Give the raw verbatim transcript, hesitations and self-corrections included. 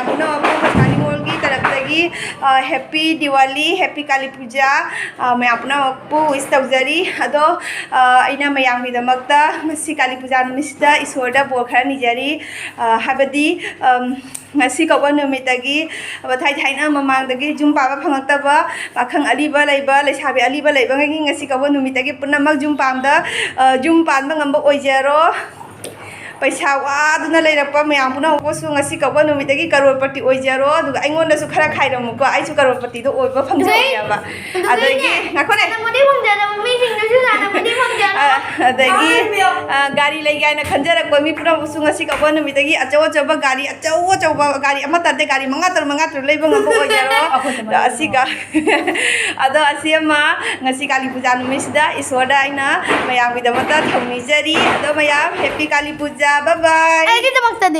ꯄꯨꯝꯅꯃꯛꯄꯨ ꯃꯁꯥ ꯅꯤꯉꯣꯜꯒꯤ ꯇꯔꯞꯇꯒꯤ, ꯑ, Happy Diwali, Happy Kali Puja, ꯑ, ꯃꯌꯥꯝ ꯄꯨꯝꯅꯃꯛꯄꯨ wish ꯇꯧꯖꯔꯤ꯫ ꯑꯗꯣ, ꯑ, ꯑꯩꯅ ꯃꯌꯥꯝꯒꯤꯗꯃꯛꯇ ꯉꯁꯤ ꯀꯥꯂꯤ ꯄꯨꯖꯥ ꯅꯨꯃꯤꯠꯁꯤꯗ ꯏꯁꯣꯔꯗ ꯕꯣꯔ ꯈꯔ ꯅꯤꯖꯔꯤ꯫ ꯑ, ꯍꯥꯏꯕꯗꯤ, ꯑꯝ, ꯉꯁꯤ ꯀꯧꯕ ꯅꯨꯃꯤꯠꯇꯒꯤ, ꯑ, ꯊꯥꯏ ꯊꯥꯏꯅ ꯃꯃꯥꯡꯗꯒꯤ ꯌꯨꯝ ꯄꯥꯟꯕ ꯐꯪꯉꯛꯇꯕ, ꯄꯥꯈꯪ ꯑꯔꯤꯕ ꯂꯩꯕ, ꯂꯩꯁꯥꯕꯤ ꯑꯔꯤꯕ ꯂꯩꯕꯉꯩꯒꯤ ꯉꯁꯤ ꯀꯧꯕ ꯅꯨꯃꯤꯠꯇꯒꯤ ꯄꯨꯝꯅꯃꯛ ꯌꯨꯝ ꯄꯥꯟꯕ, ꯑ, ꯌꯨꯝ ꯄꯥꯟꯕ ꯉꯝꯕ ꯑꯣꯏꯖꯔꯣ꯫ ꯄꯩꯁꯥ ꯋꯥꯗꯨꯅ ꯂꯩꯔꯛꯄ ꯃꯌꯥꯝ ꯄꯨꯝꯅꯃꯛꯄꯨꯁꯨ ꯉꯁꯤ ꯀꯧꯕ ꯅꯨꯃꯤꯠꯇꯒꯤ ꯀꯔꯣꯔꯄꯇꯤ ꯑꯣꯏꯖꯔꯣ, ꯑꯗꯨꯒ ꯑꯩꯉꯣꯟꯗꯁꯨ ꯈꯔ ꯈꯥꯏꯔꯝꯃꯨꯀꯣ, ꯑꯩꯁꯨ ꯀꯔꯣꯔꯄꯇꯤꯗꯣ ꯑꯣꯏꯕ ꯐꯪꯖꯍꯧꯒꯦꯕ꯫ ꯑꯗꯨꯗꯩ, ꯑꯗꯒꯤ, ꯉꯥꯏꯈꯣꯅꯦ꯫ ꯁꯥꯟꯅꯄꯣꯠꯇꯤ ꯐꯪꯖꯗꯕ ꯃꯤꯁꯤꯡꯗꯨꯁꯨ ꯁꯥꯟꯅꯄꯣꯠꯇꯤ ꯐꯪꯖꯔꯣ꯫ ꯑ, ꯑꯗꯒꯤ, ꯑ, ꯒꯥꯔꯤ ꯂꯩꯒꯦ ꯍꯥꯏꯅ ꯈꯟꯖꯔꯛꯄ ꯃꯤ ꯄꯨꯝꯅꯃꯛꯁꯨ ꯉꯁꯤ ꯀꯧꯕ ꯅꯨꯃꯤꯠꯇꯒꯤ ꯑꯆꯧ ꯑꯆꯧꯕ ꯒꯥꯔꯤ, ꯑꯆꯧ ꯑꯆꯧꯕ ꯒꯥꯔꯤ ꯑꯃ ꯇꯥꯗꯦ, ꯒꯥꯔꯤ ꯃꯉꯥ ꯇꯔꯨꯛ, ꯃꯉꯥ ꯇꯔꯨꯛ ꯂꯩꯕ ꯉꯝꯕ ꯑꯣꯏꯖꯔꯣ꯫ ꯑꯗꯣ ꯑꯁꯤꯒ, ꯑꯗꯣ ꯑꯁꯤ ꯑꯃ ꯉꯁꯤ ꯀꯥꯂꯤ ꯄꯨꯖꯥ ꯅꯨꯃꯤꯠꯁꯤꯗ ꯏꯁꯣꯔꯗ ꯑꯩꯅ ꯃꯌꯥꯝꯒꯤꯗꯃꯛꯇ ꯊꯧꯅꯤꯖꯔꯤ꯫ ꯑꯗꯣ ꯃꯌꯥꯝ Happy Kali Puja, bye bye꯫ ꯑꯩꯒꯤꯗꯃꯛꯇꯗꯤ꯫